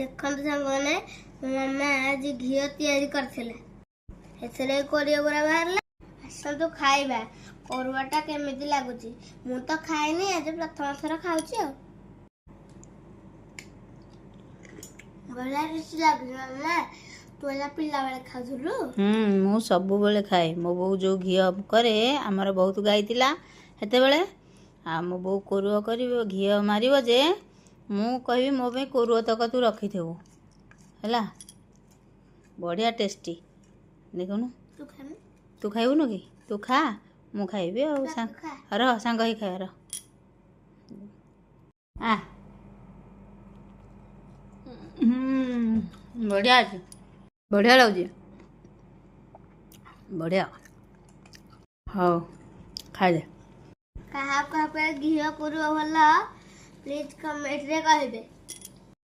ଦେଖନ୍ତୁ ସାଙ୍ଗମାନେ, ମୋ ମାମା ଆଜି ଘିଅ ତିଆରି କରିଥିଲା, ଏଥିରେ କୋରୁଅ ଗୁରା ବାହାରିଲା। ଆସନ୍ତୁ ଖାଇବା, କୋରୁଆଟା କେମିତି ଲାଗୁଛି। ମୁଁ ତ ଖାଇନି, ଆଜି ପ୍ରଥମ ଥର ଖାଉଛି। ଆଉ ବଢ଼ିଆ ଟେଷ୍ଟି ଲାଗୁଛି। ମାମା, ତୁ ହେଲା ପିଲାବେଳେ ଖାଉଥିଲୁ? ମୁଁ ସବୁବେଳେ ଖାଏ। ମୋ ବୋଉ ଯେଉଁ ଘିଅ କରେ, ଆମର ବହୁତ ଗାଈ ଥିଲା ସେତେବେଳେ, ଆଉ ମୋ ବୋଉ କୋରୁଅ କରିବ, ଘିଅ ମାରିବ ଯେ ମୁଁ କହିବି ମୋ ପାଇଁ କୋରୁଅ ତକ ତୁ ରଖିଥିବୁ। ହେଲା, ବଢ଼ିଆ ଟେଷ୍ଟି। ଦେଖୁନୁ। ତୁ ଖାଇବୁ? ତୁ ଖାଇବୁନୁ କି? ତୁ ଖା, ମୁଁ ଖାଇବି ଆଉ। ଖା। ରହ, ସାଙ୍ଗ ହେଇ ଖାଇବା, ରହ। ଆ ବଢ଼ିଆ ଅଛି, ବଢ଼ିଆ ଲାଗୁଛି, ବଢ଼ିଆ। ହଉ, ଖାଇଦେ। କାହାକୁ କାହାକୁ ଘିଅ କୋରୁଅ ଭଲ, ପ୍ଲିଜ୍ କମେଣ୍ଟରେ କହିବେ।